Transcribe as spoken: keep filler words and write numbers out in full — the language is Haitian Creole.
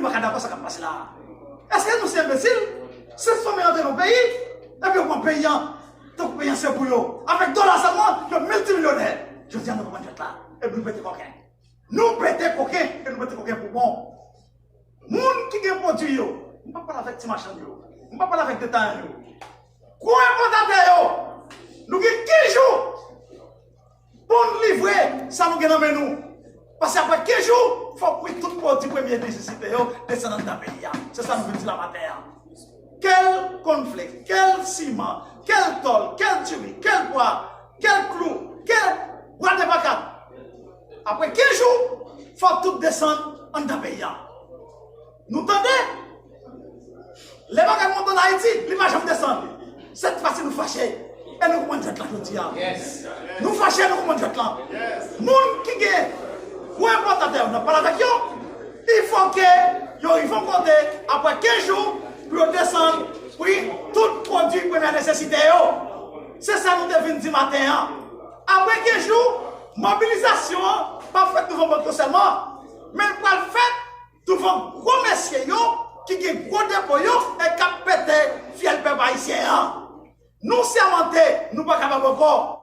pa ka dakò sa k ap pase la a. Èske nou se enbesil? Se fanmi rantre nan peyi, epi yo pran peyi an, tankou peyi an se pou yo. Avèk dola sèlman, yo miltimilyonè. Jodi a, nou konprann jwèt la. Epi nou pete koken. Nou pete koken, e nou pete koken pou bon. Moun ki gen pwodui yo, m pa pale avèk ti machann yo, m pa pale avèk detayan yo. Gwo enpòtatè yo, nou gen kenz jou pou n livre sa nou gen nan men nou. Paske apre kenz jou, fòk wi tout pwodui premye nesesite yo desann anndan peyi a. Se sa nou vin di la maten an. Kèl kònflèk, kèl siman, kèl tòl, kèl diri, kèl pwa, kèl klou, kèl bwa de pakat. Apre kenz jou, fòk tout desann anndan peyi a. Nou tande? Lè bagay monte ann Ayiti, li pa janm desann. Se paske nou fache. E nou konprann jwèt la jodi a. Nou fache, nou konprann jwèt la. Moun ki gen gwo enpòtatè yo, n ap pale avèk yo. Il faut que yo rive yon kote, apre kenz jou, pou yo desann pri tout pwodui premyè nesesite yo. Se sa nou te vin di maten an. Apre kenz jou, mobilizasyon an p ap fèt douvan bank yo sèlman, men l pral fèt douvan gwo mesye yo ki gen gwo depo yo e k ap pete fyèl pèp ayisyen an. Nou sèmante, nou pa kapab ankò.